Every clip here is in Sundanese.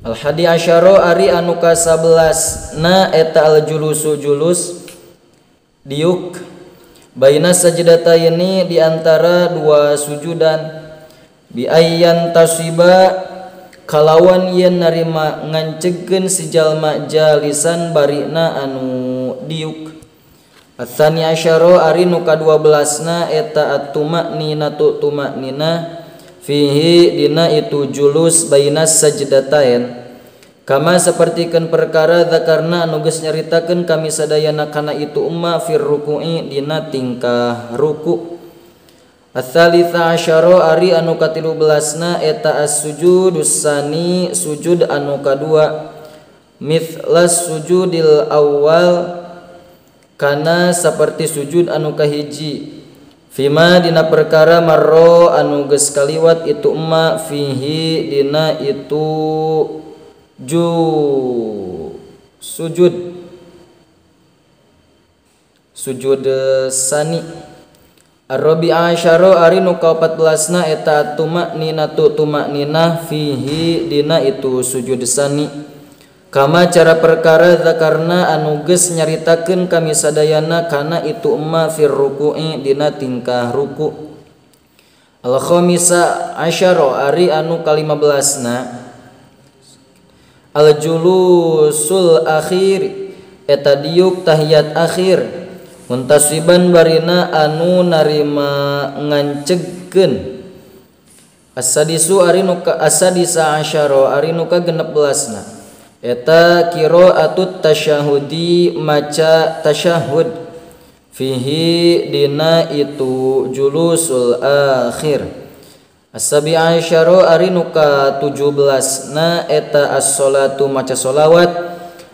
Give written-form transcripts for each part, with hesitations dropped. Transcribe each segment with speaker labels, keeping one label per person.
Speaker 1: Al hadi asyara ari anu ka-11 na eta al julusu julus diuk baina sajdataini di antara dua sujudan bi ayyan tasiba kalawan yen narima ngancegkeun si jalma jalisan barina anu diuk. Atsani asyara ari nu ka-12 na eta at-tumakninatu tumaknina fihi dina itu julus bainas sajdatain kama sapertikeun perkara zakarna anu geus nyaritakeun kami sadayana kana itu umma fir ruku'i dina tingkah ruku. Atsalitsa asyara ari anu ka-13 na eta as-sujudus sani sujud anu kadua mithlas sujudil awal kana saperti sujud anu kahiji fima dina perkara marro anu geus kaliwat itu emma fihi dina itu ju sujud sujud sani. Ar-rabi asyara ari nu ka-14 na eta tumakninatu tumakninah fihi dina itu sujud sani kama cara perkara zakarna anu geus nyaritakeun kami sadayana kana itu emma fir ruku'i dina tingkah ruku. Al khamisa asyara ari anu ka-15 na al julusul akhir eta diuk tahiyat akhir muntasiban barina anu narima ngancegkeun. As-sadisu ari nu ka asadisa asyara ari nu ka-16 na eta qiraatut tasyahudi maca tasyahud fihi dina itu julusul akhir. As-sabi asyara ari nu ka-17 na eta as-salatu maca solawat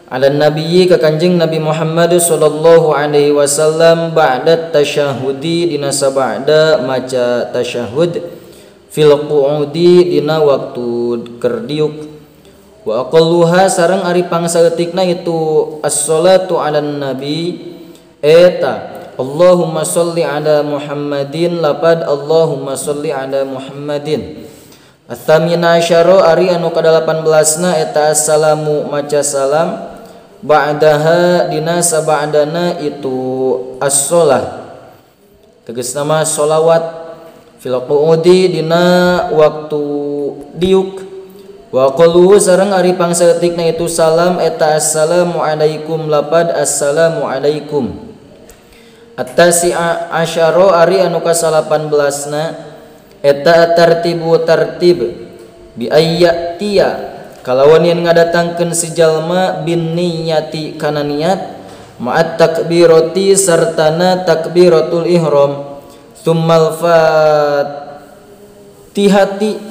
Speaker 1: ala nabiyyi ka kanjeng Nabi Muhammad sallallahu alaihi wasallam ba'da tasyahudi dina sabada maca tasyahud fil qu'udi dina waktu kerdiuk. Wa aqalluha sareng ari pangsaeutikna itu as-salatu 'alan nabi eta Allahumma sholli ala Muhammadin lapad Allahumma sholli ala Muhammadin. Ats-tsamina asyara ari anu ka-18 na eta assalamu maca salam ba'daha dina sabadana itu as-shalah tegasna mah sholawat fil qu'udi dina waktu diuk. Wa qalu sareng ari pangsaeutikna itu salam eta assalamu alaikum lapad assalamu alaikum. At-tasi'a asyara ari anu ka-18 na eta tartibu tartib bi ayyatiya kalawan yen ngadatangkeun si jalma bin niyati kana niat ma'at takbirati sartana takbiratul ihram tsummal fatihati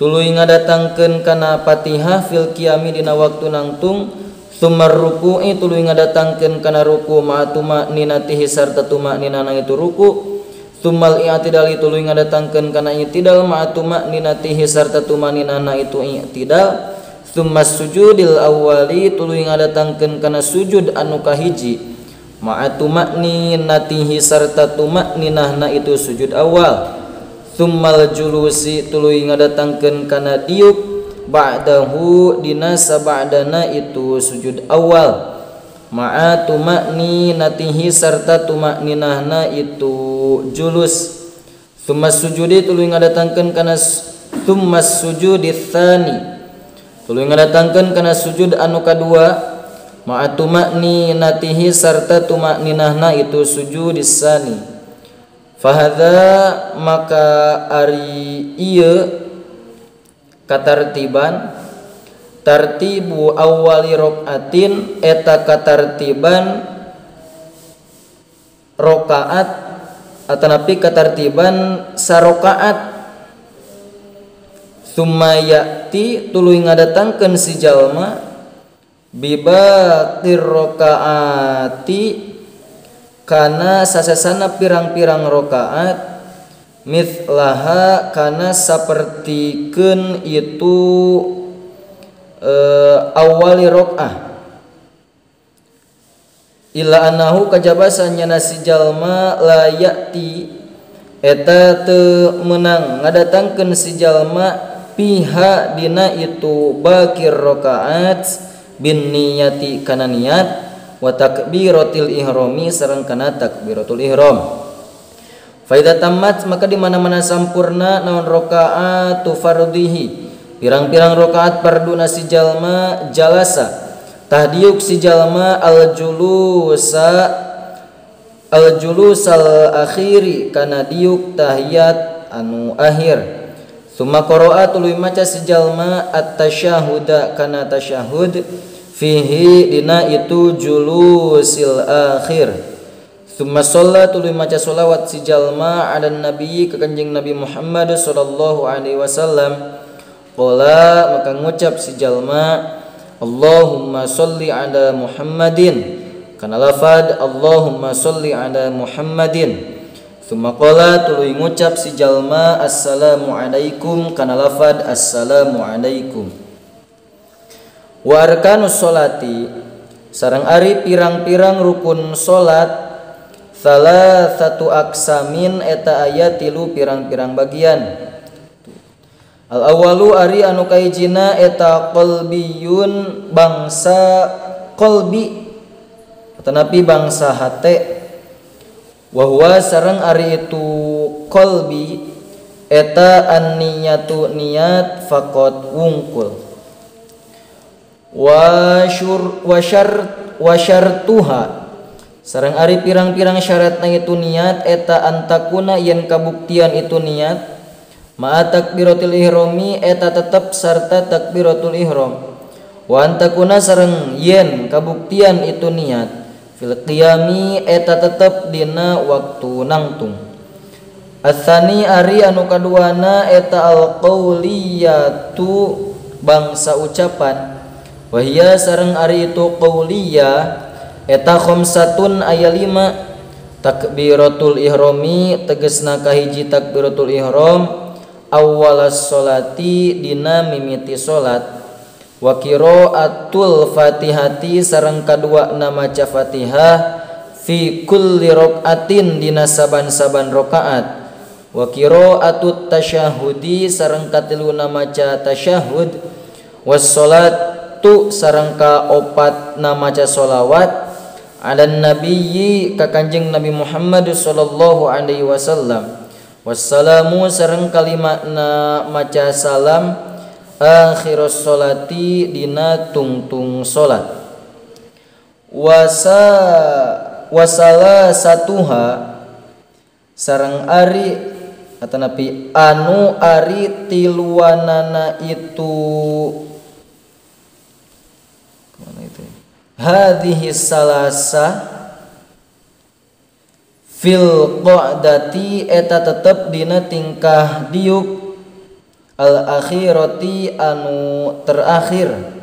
Speaker 1: tuluy ngadatangkeun kana Fatihah fil qiyami dina waktu nangtung tsumar ruku'i tuluy ngadatangkeun kana ruku ma tumakninatihi sarta tumakninana itu ruku tsummal i'tidali tuluy ngadatangkeun kana i'tidal ma tumakninatihi sarta tumakninana itu i'tidal tsummas sujudil awwali tuluy ngadatangkeun kana sujud anu kahiji ma tumakninatihi sarta tumakninahna itu sujud awal tsummal julusi tuluy ngadatangkeun kana diuk ba'dahu dina sabadana itu sujud awal ma'a tumakninatihi sarta tumakninahna itu julus tsummas sujudi tuluy ngadatangkeun kana tsummas sujudi tsani tuluy ngadatangkeun kana sujud anu kadua ma'a tumakninatihi sarta tumakninahna itu sujudis tsani. Fahadza maka ari ieu katartiban tartibu awali rokaatin eta katartiban rokaat atanapi katartiban sarokaat tsumma ya'ti tuluy ngadatangkeun si jalma bibaqir rokaati kana sasasana pirang-pirang rokaat mithlaha kana sapertikeun itu awali rokaah illa annahu kajaba sanyana si jalma la ya'ti eta teu meunang ngadatangkeun si jalma piha dina itu bakir rakaat bin niyati kana niat wa takbiratil ihrami sareng kana takbiratul ihram. Fa idza tammat maka di mana-mana sampurna naon rakaatu fardhihi pirang-pirang rakaat farduna si jalma jalasa tahdiuk si jalma al-julusal akhiri kana diuk tahiyat anu akhir. Summa qara'a tuluy maca si jalma at-tasyahuda kana tasyahud fihi dina itu julusil akhir. Summa shalla tuluy maca sholawat si jalma ala nabi ka kanjeng Nabi Muhammad sallallahu alaihi wasallam. Qala maka ngucap si jalma Allahumma sholli ala Muhammadin kana lafad Allahumma sholli ala Muhammadin. Summa qala tuluy ngucap si jalma assalamu alaikum kana lafad assalamu alaikum. Wa arkanus sholati sareng ari pirang-pirang rukun salat salah satu aksamin eta aya tilu pirang-pirang bagian. Al awalu ari anu kahijina eta qalbiyun bangsa qalbi tetapi bangsa hate. Wa huwa sareng ari itu qalbi eta an-niyatu niat faqat wungkul. Wa syartuha sareng ari pirang-pirang syaratna itu niat eta antakuna yen kabuktian itu niat ma'a takbiratul ihrami eta tetep sarta takbiratul ihram. Wa antakuna sareng yen kabuktian itu niat fil qiyami eta tetep dina waktu nangtung. Atsani ari anu kaduana eta al qauliyatu bangsa ucapan. Wahia sareng ari itu qauliyah eta khamsatun aya 5. Takbiratul ihrami tegesna kahiji takbiratul ihram awwalas sholati dina mimiti salat. Wa qiraatul fatihati sareng kadua na maca Fatihah fi kulli rakaatin dina saban-saban rakaat. Wa qiraatut tasyahudi sareng katilu na maca tasyahud. Was sholatu sareng kaopat na maca sholawat ala nabiyyi ka kanjeng Nabi Muhammad sallallahu alaihi wasallam. Wassalamu sareng kalimatna maca salam akhirus sholati dina tungtung salat. Wasala satuha sareng ari atanapi anu ari tiluanana itu kemana itu hadhihi salasa fil qa'dati eta tetep dina tingkah diuk al akhirati anu terakhir.